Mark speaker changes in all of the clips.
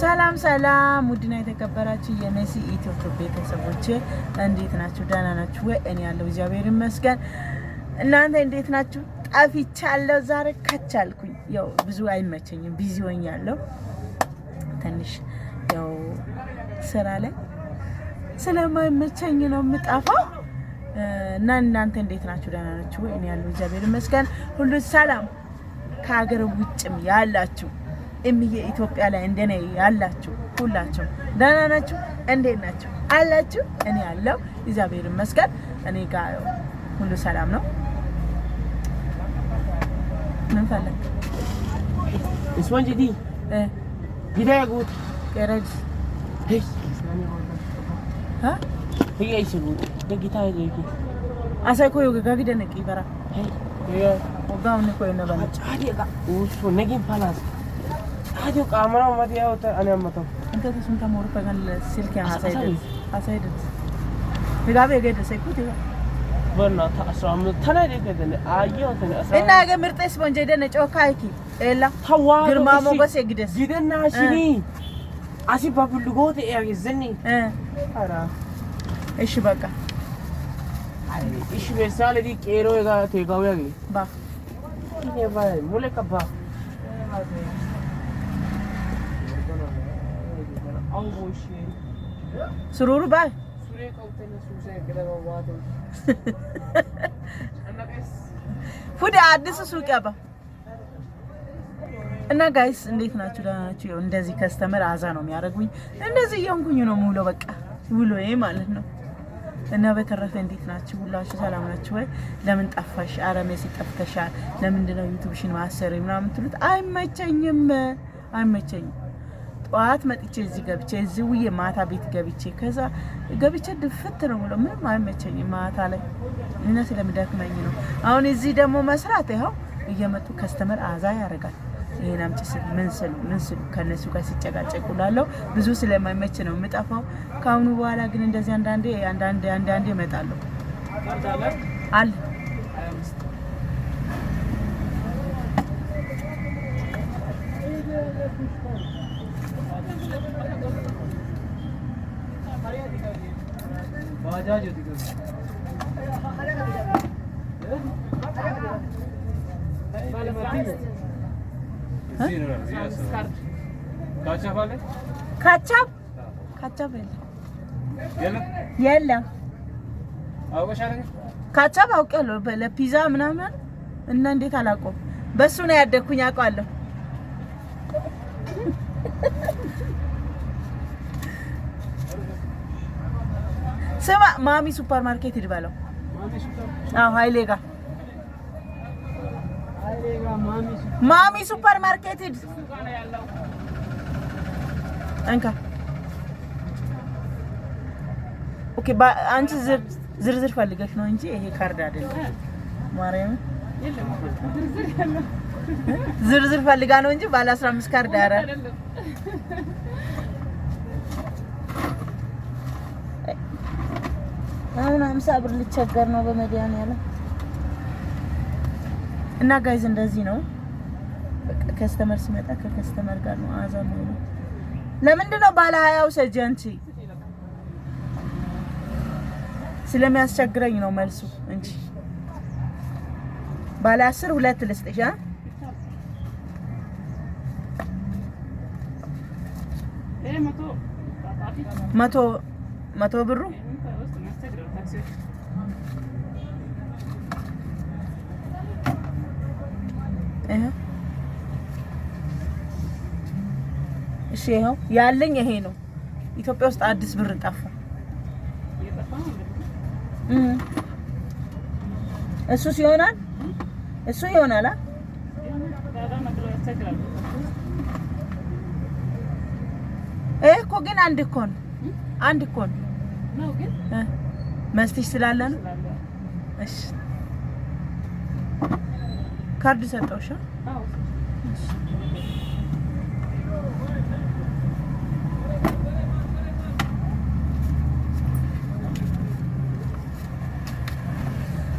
Speaker 1: ሰላም ሰላም፣ ውድና የተከበራችሁ የሜሲ ኢትዮ ቤተሰቦቼ እንዴት ናችሁ? ደህና ናችሁ ወይ? እኔ ያለው እግዚአብሔር ይመስገን። እናንተ እንዴት ናችሁ? ጠፍቻለሁ። ዛሬ ከቻልኩኝ ያው ብዙ አይመቸኝም፣ busy ሆኛለሁ። ትንሽ ያው ስራ ላይ ስለማይመቸኝ ነው የምጠፋው። እና እናንተ እንዴት ናችሁ? ደህና ናችሁ ወይ? እኔ ያለው እግዚአብሔር ይመስገን፣ ሁሉ ሰላም። ከሀገር ውጭም ያላችሁ እምዬ ኢትዮጵያ ላይ እንደኔ ያላችሁ ሁላችሁ ደህና ናችሁ? እንዴት ናችሁ አላችሁ? እኔ ያለው እግዚአብሔር ይመስገን፣ እኔ ጋር ሁሉ ሰላም ነው። ምን ፈለግ?
Speaker 2: Isponji di gida gut.
Speaker 1: ገረጅ
Speaker 2: Hey.
Speaker 1: ሀ
Speaker 2: Hey ayse gut. De gita ay.
Speaker 1: አሳይ koyo gaga gidene qibara
Speaker 2: Hey. Yeah.
Speaker 1: ወጋውን koyo na bana.
Speaker 2: Caadi ga usu nagin palas. Caadi qaamana mati yaawta ani ammataw.
Speaker 1: እንተ ተስንተ ሞር በጋል ስልክ ሀሳይደት ሀሳይደት ህጋቤ ገደሰ ኩት
Speaker 2: Barna ta asra tana de kedene ayyo tane asra.
Speaker 1: እና ገ ምርጥ ስፖንጅ ደነ ጮካ አይኪ ኤላ
Speaker 2: Tawa
Speaker 1: ግርማ ሞገስ የግደስ
Speaker 2: Gidenna shini. Asi babulugote eagizeni.
Speaker 1: እ
Speaker 2: Ara.
Speaker 1: እሺ በቃ
Speaker 2: Ay ishi besale di qeero ega tegaw yagi.
Speaker 1: ባ
Speaker 2: Ine ba mule ka ba.
Speaker 1: ስሩሩ ባ ፉድ አዲስ ሱቅ ያባ እና guys እንዴት ናችሁ? ደህና ናችሁ? ያው እንደዚህ customer አዛ ነው የሚያደርጉኝ። እንደዚህ እየሆንኩኝ ነው የምውለው፣ በቃ ውሎዬ ማለት ነው። እና በተረፈ እንዴት ናችሁ? ሁላችሁ ሰላም ናችሁ ወይ? ለምን ጠፋሽ? ኧረ ሜሲ ጠፍተሻል። ለምንድን ነው YouTube ሽን ማሰሪ ምናምን የምትሉት? አይመቸኝም፣ አይመቸኝም። ጠዋት መጥቼ እዚህ ገብቼ እዚህ ውዬ ማታ ቤት ገብቼ ከዛ ገብቼ ድፍት ነው የምለው። ምንም አይመቸኝም ማታ ላይ እና ስለሚደክመኝ ነው። አሁን እዚህ ደግሞ መስራት ይኸው እየመጡ customer አዛ ያደርጋል። ይሄን አምጪ ስል ምን ስል ምን ስል ከነሱ ጋር ሲጨቃጨቁ ላለው ብዙ ስለማይመች ነው የምጠፋው። ከአሁኑ በኋላ ግን እንደዚህ አንዳንዴ አንዳንዴ አንዳንዴ እመጣለሁ አለ። ካቻፕ ካቻፕ የለም የለም። ካቻፕ አውቄያለሁ ለፒዛ ምናምን እና እንዴት አላውቀውም። በሱ ነው ያደግኩኝ አውቀዋለሁ። ስማ ማሚ ሱፐር ማርኬት ሂድ በለው። አዎ ኃይሌ ጋር ማሚ ሱፐር ማርኬት ሂድ። እንካ okay። አንቺ ዝርዝር ፈልገሽ ነው እንጂ ይሄ ካርድ አይደለም። ማርያም ዝርዝር ፈልጋ ነው እንጂ ባለ 15 ካርድ። ኧረ አሁን 50 ብር ልቸገር ነው በመድኃኒዓለም። እና guys እንደዚህ ነው። በቃ customer ሲመጣ ከ customer ጋር ነው አዛ ነው። ለምንድን ነው ባለ 20 ውሰጂ አንቺ? ስለሚያስቸግረኝ ነው መልሱ እንጂ ባለ 10 ሁለት ልስጥሽ። አ መቶ መቶ ብሩ እሺ ይኸው ያለኝ ይሄ ነው። ኢትዮጵያ ውስጥ አዲስ ብር ጠፋ። እሱ ይሆናል እሱ ይሆናል። ይሄ እኮ ግን አንድ እኮ ነው፣ አንድ እኮ ነው። መስቲሽ ስላለ ነው። እሺ ካርድ ሰጠውሽ?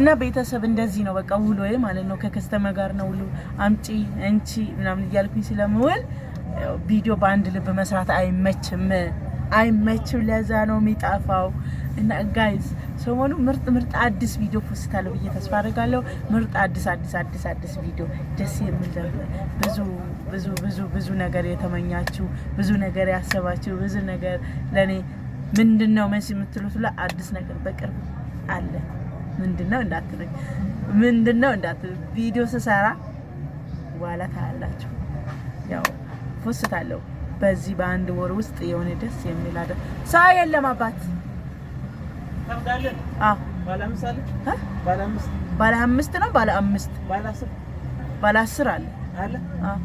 Speaker 1: እና ቤተሰብ እንደዚህ ነው በቃ ውሎዬ ማለት ነው። ከ customer ጋር ነው ውሎ አምጪ እንቺ ምናምን እያልኩኝ ስለምውል ቪዲዮ በአንድ ልብ መስራት አይመችም አይመችም። ለዛ ነው የሚጠፋው። እና guys ሰሞኑ ምርጥ ምርጥ አዲስ ቪዲዮ post አለሁ ብዬ ተስፋ አደርጋለሁ። ምርጥ አዲስ አዲስ አዲስ አዲስ ቪዲዮ ደስ የሚል፣ ብዙ ብዙ ብዙ ብዙ ነገር የተመኛችሁ፣ ብዙ ነገር ያሰባችሁ፣ ብዙ ነገር ለእኔ ምንድን ነው መሲ የምትሉት ሁላ አዲስ ነገር በቅርብ አለ። ምንድን ነው እንዳትሉኝ፣ ምንድን ነው እንዳትሉኝ፣ ቪዲዮ ስሰራ በኋላ ታያላችሁ። ያው post አለሁ በዚህ በአንድ ወር ውስጥ የሆነ ደስ የሚል አለ። ሰው የለም አባት። አዎ፣ ባለ አምስት ነው። ባለ አምስት፣ ባለ 10 አለ። አዎ፣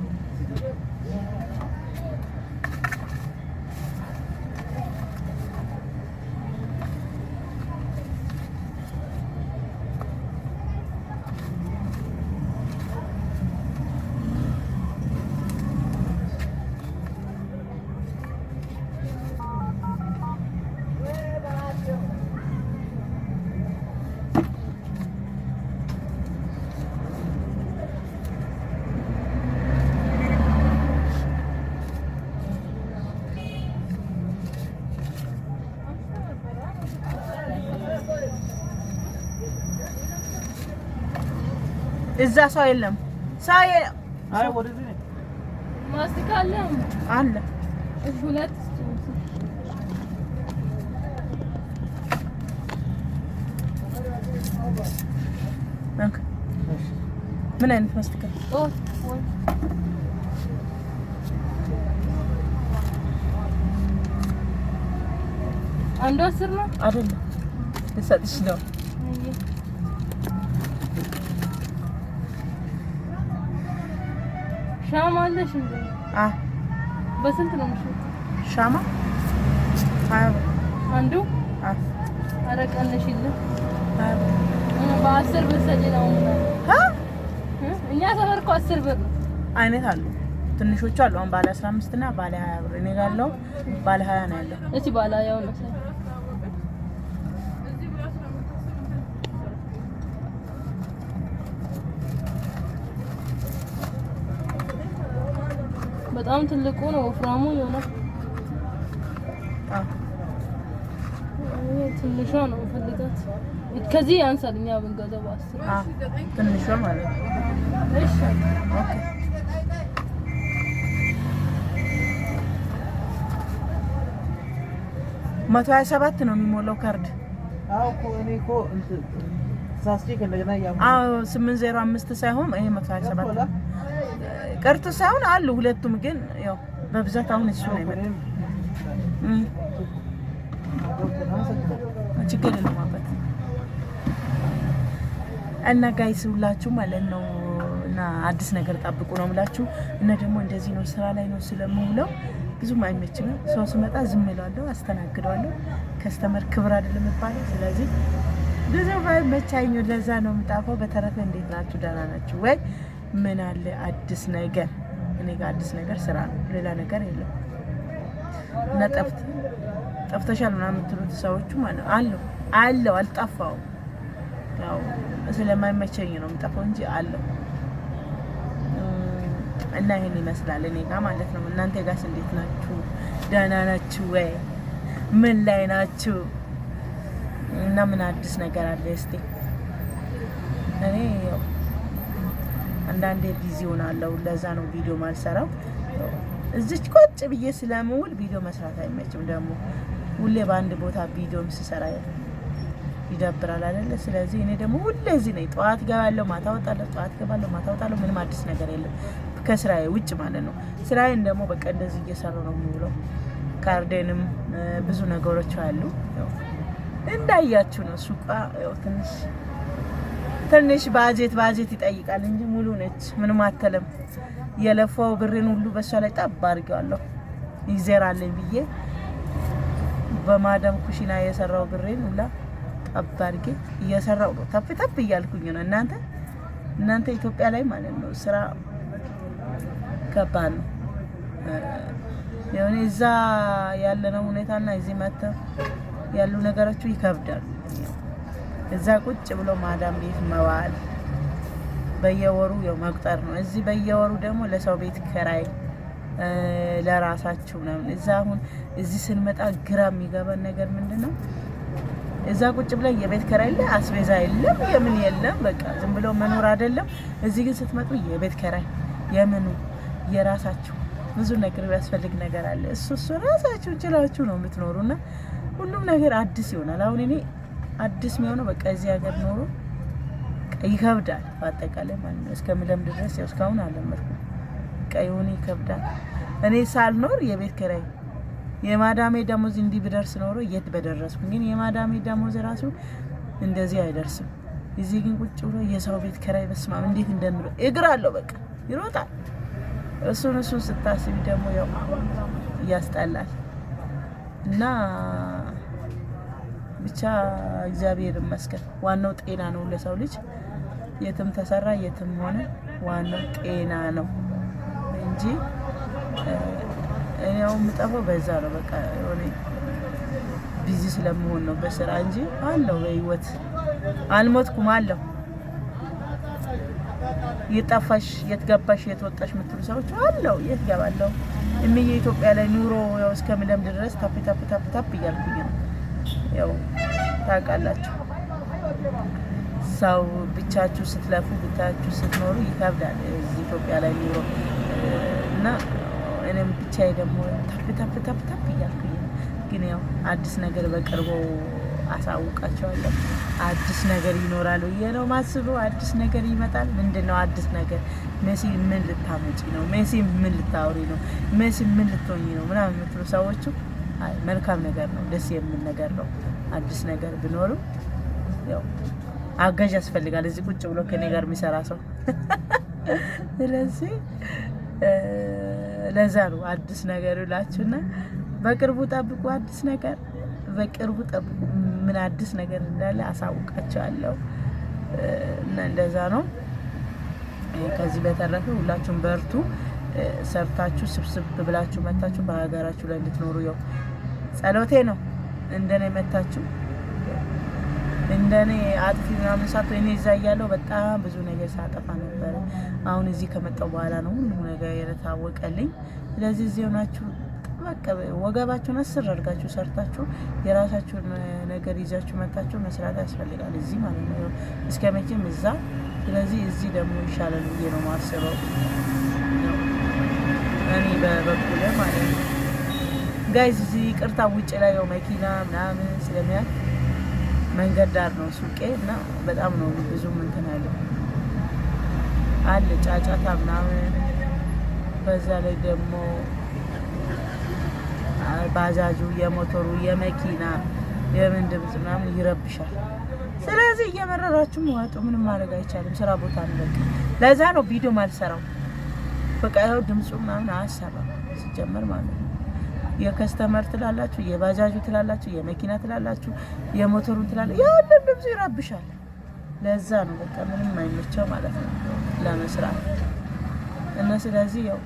Speaker 1: እዛ ሰው የለም። ሰው
Speaker 3: ማስቲካ አለ።
Speaker 1: አለ።
Speaker 3: ሁለት።
Speaker 1: ምን አይነት ማስቲካ?
Speaker 3: አንዱ 10 ነው።
Speaker 1: አይደለም፣ ልሰጥሽ ነው።
Speaker 3: ሻማ አለሽ እንዴ?
Speaker 1: አዎ።
Speaker 3: በስንት ነው የምትሸጪው?
Speaker 1: ሻማ 20 ብር።
Speaker 3: አንዱ?
Speaker 1: አዎ።
Speaker 3: ኧረ ቀንሽልን።
Speaker 1: 20 ብር።
Speaker 3: በ10 ብር ሰጪ ነው ምናምን።
Speaker 1: አ
Speaker 3: እኛ ሰፈር እኮ 10 ብር ነው።
Speaker 1: አይነት አሉ። ትንሾቹ አሉ። አሁን ባለ 15 እና ባለ 20 ብር። እኔ ጋር ያለው ባለ 20 ነው ያለው።
Speaker 3: እቺ ባለ ያው ነው። በጣም ትልቁ ነው፣ ወፍራሙ የሆነ።
Speaker 1: አዎ።
Speaker 3: ትንሿ ነው ፈልጋት። ከዚህ ያንሳል እኛ ብንገዛው በ10።
Speaker 1: አዎ፣ ትንሿ ማለት ነው።
Speaker 3: እሺ።
Speaker 1: Okay። 127 ነው የሚሞላው ካርድ። አዎ፣ 805 ሳይሆን ይሄ 127 ቀርቶ ሳይሆን አሉ ሁለቱም፣ ግን ያው በብዛት አሁን እሱ ነው የመጣው። ችግር የለውም አባት። እና guys ሁላችሁ ማለት ነው እና አዲስ ነገር ጠብቁ ነው የምላችሁ። እና ደግሞ እንደዚህ ነው፣ ስራ ላይ ነው ስለምውለው ብዙም አይመችም። ሰው ስመጣ ዝም እለዋለሁ፣ አስተናግደዋለሁ። Customer ክብር አይደለም የሚባለው። ስለዚህ ብዙም አይመቻኝ፣ ለዛ ነው የምጣፈው። በተረፈ እንዴት ናችሁ? ደህና ናችሁ ወይ? ምን አለ አዲስ ነገር? እኔ ጋር አዲስ ነገር ስራ ነው፣ ሌላ ነገር የለም። እና ጠፍተሻል ምናምን የምትሉት ሰዎቹ ማለት ነው አለሁ አለሁ፣ አልጠፋሁም። ያው ስለማይመቸኝ ነው የምጠፋው እንጂ አለሁ። እና ይሄን ይመስላል እኔ ጋር ማለት ነው። እናንተ ጋርስ እንዴት ናችሁ? ደህና ናችሁ ወይ? ምን ላይ ናችሁ? እና ምን አዲስ ነገር አለ እስቲ? እኔ ያው አንዳንዴ busy ሆናለሁ። ለዛ ነው ቪዲዮ ማልሰራው። እዚች ቁጭ ብዬ ስለምውል ቪዲዮ መስራት አይመችም። ደግሞ ሁሌ በአንድ ቦታ ቪዲዮም ስሰራ ይደብራል አይደለ? ስለዚህ እኔ ደግሞ ሁሌ እዚህ ነኝ። ጠዋት ገባለሁ፣ ማታ ወጣለሁ፣ ጠዋት ገባለሁ፣ ማታ ወጣለሁ። ምንም አዲስ ነገር የለም ከስራዬ ውጭ ማለት ነው። ስራዬን ደግሞ በቃ እንደዚህ እየሰራሁ ነው የምውለው። ካርዴንም ብዙ ነገሮች አሉ። ያው እንዳያችሁ ነው። ሱቋ ያው ትንሽ ትንሽ ባጀት ባጀት ይጠይቃል እንጂ ሙሉ ነች። ምንም አትልም። የለፋው ብሬን ሁሉ በሷ ላይ ጠብ አድርጌዋለሁ። ይዘራልኝ ብዬ በማዳም ኩሽና የሰራው ብሬን ሁላ ጠብ አድርጌ እየሰራው ነው። ተፍ ተፍ እያልኩኝ ነው። እናንተ እናንተ ኢትዮጵያ ላይ ማለት ነው ስራ ከባድ ነው። የሆነ እዛ ያለነው ሁኔታና እዚህ መጥተው ያሉ ነገሮች ይከብዳሉ። እዛ ቁጭ ብሎ ማዳም ቤት መዋል በየወሩ ያው መቁጠር ነው። እዚህ በየወሩ ደግሞ ለሰው ቤት ኪራይ፣ ለራሳችሁ ምናምን። እዛ አሁን እዚህ ስንመጣ ግራ የሚገባን ነገር ምንድን ነው? እዛ ቁጭ ብለን የቤት ኪራይ የለ፣ አስቤዛ የለም፣ የምን የለም፣ በቃ ዝም ብሎ መኖር አይደለም። እዚህ ግን ስትመጡ የቤት ኪራይ የምኑ የራሳችሁ ብዙ ነገር የሚያስፈልግ ነገር አለ። እሱ ራሳችሁ ችላችሁ ነው የምትኖሩና ሁሉም ነገር አዲስ ይሆናል። አሁን እኔ አዲስ የሚሆነው በቃ እዚህ ሀገር ኖሮ ይከብዳል፣ በአጠቃላይ ማለት ነው። እስከምለምድ ድረስ ያው እስካሁን አልለመድኩም። በቃ የሆነ ይከብዳል። እኔ ሳልኖር የቤት ኪራይ የማዳሜ ደሞዝ እንዲህ ብደርስ ኖሮ የት በደረስኩ። ግን የማዳሜ ደሞዝ ራሱ እንደዚህ አይደርስም። እዚህ ግን ቁጭ ብሎ የሰው ቤት ኪራይ በስማም እንዴት እንደምለው እግር አለው በቃ ይሮጣል። እሱን ስታስቢ ደግሞ ያው ያስጠላል። እና ብቻ እግዚአብሔር ይመስገን። ዋናው ጤና ነው ለሰው ልጅ የትም ተሰራ የትም ሆነ ዋናው ጤና ነው እንጂ እኔ አሁን የምጠፋው በዛ ነው። በቃ የሆነ busy ስለምሆን ነው በስራ እንጂ አለው በህይወት አልሞትኩም አለው። የጠፋሽ የት ገባሽ የት ወጣሽ የምትሉ ሰዎች አለው የት ገባለሁ እምዬ ኢትዮጵያ ላይ ኑሮ ያው እስከምለምድ ድረስ ታፕ ታፕ ታፕ ታፕ እያልኩኝ ነው። ያው ታውቃላችሁ ሰው ብቻችሁ ስትለፉ ብቻችሁ ስትኖሩ ይከብዳል እዚህ ኢትዮጵያ ላይ ኑሮ እና እኔም ብቻዬ ደግሞ ታፕ ታፕ ታፕ ታፕ እያልኩኝ ነው። ግን ያው አዲስ ነገር በቅርቡ አሳውቃቸዋለሁ። አዲስ ነገር ይኖራል ብዬ ነው ማስበው። አዲስ ነገር ይመጣል። ምንድን ነው አዲስ ነገር? መሲ ምን ልታመጪ ነው? መሲ ምን ልታወሪ ነው? መሲ ምን ልትሆኚ ነው? ምናምን የምትሉ ሰዎቹ አይ መልካም ነገር ነው፣ ደስ የሚል ነገር ነው። አዲስ ነገር ቢኖርም ያው አጋዥ ያስፈልጋል። እዚህ ቁጭ ብሎ ከኔ ጋር የሚሰራ ሰው። ስለዚህ ለዛ ነው አዲስ ነገር ብላችሁና በቅርቡ ጠብቁ። አዲስ ነገር በቅርቡ ጠብቁ። ምን አዲስ ነገር እንዳለ አሳውቃቸዋለሁ። እና እንደዛ ነው። ከዚህ በተረፈ ሁላችሁም በርቱ። ሰርታችሁ ስብስብ ብላችሁ መታችሁ በሀገራችሁ ላይ እንድትኖሩ ያው ጸሎቴ ነው። እንደኔ መታችሁ እንደኔ አጥፊ ምናምን ሳትሆን እኔ እዛ እያለሁ በጣም ብዙ ነገር ሳጠፋ ነበረ። አሁን እዚህ ከመጣሁ በኋላ ነው ሁሉም ነገር የታወቀልኝ። ስለዚህ እዚህ ሆናችሁ በቃ ወገባችሁን አስር አድርጋችሁ ሰርታችሁ የራሳችሁን ነገር ይዛችሁ መታችሁ መስራት ያስፈልጋል እዚህ ማለት ነው። እስከ መቼም እዛ። ስለዚህ እዚህ ደግሞ ይሻላል ብዬ ነው የማስበው እኔ በበኩሌ ማለት ነው። Guys እዚህ ይቅርታ፣ ውጭ ላይ ያው መኪና ምናምን ስለሚያልፍ መንገድ ዳር ነው ሱቄ እና በጣም ነው ብዙም እንትን ያለው አለ ጫጫታ ምናምን። በዛ ላይ ደግሞ ባጃጁ፣ የሞተሩ፣ የመኪና የምን ድምፅ ምናምን ይረብሻል። ስለዚህ እየመረራችሁ ዋጡ። ምንም ማድረግ አይቻልም። ስራ ቦታ ነው በቃ። ለዛ ነው ቪዲዮ ማልሰራው። በቃ ያው ድምፁ ምናምን አያሰራም ሲጀመር ማለት ነው። የ customer ትላላችሁ፣ የባጃጁ ትላላችሁ፣ የመኪና ትላላችሁ፣ የሞተሩ ትላላችሁ። ያንን ድምፁ ይረብሻል። ለዛ ነው በቃ ምንም አይመቸው ማለት ነው ለመስራት እና ስለዚህ ያው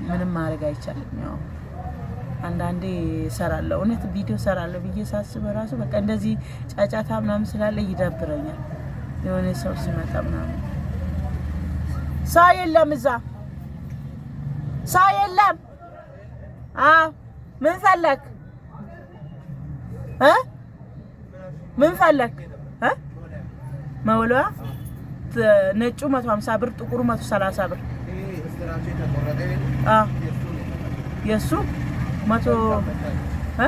Speaker 1: ምንም ማድረግ አይቻልም። ያው አንዳንዴ እሰራለሁ እውነት ቪዲዮ እሰራለሁ ብዬ ሳስብ ራሱ በቃ እንደዚህ ጫጫታ ምናምን ስላለ ይደብረኛል። የሆነ ሰው ሲመጣ ምናምን ሰው የለም እዛ ሰው የለም። አዎ ምን ፈለክ እ ምን ፈለክ እ መወልወያ ነጩ 150 ብር፣ ጥቁሩ 130 ብር። አዎ የእሱ መቶ እ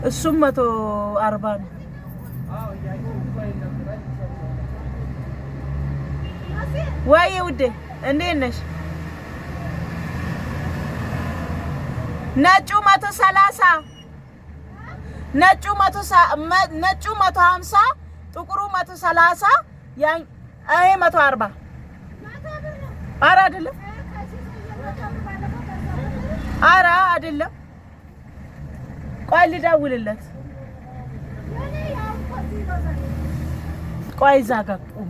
Speaker 1: እሱም 140 ነው። ወይ ውዴ እንዴት ነሽ? ነጩ 130፣ ነጩ 150፣ ጥቁሩ 130፣ ይሄ 140። ኧረ አይደለም፣ ኧረ አይደለም። ቆይ ልደውልለት። ቆይ እዛ ጋር ቁም።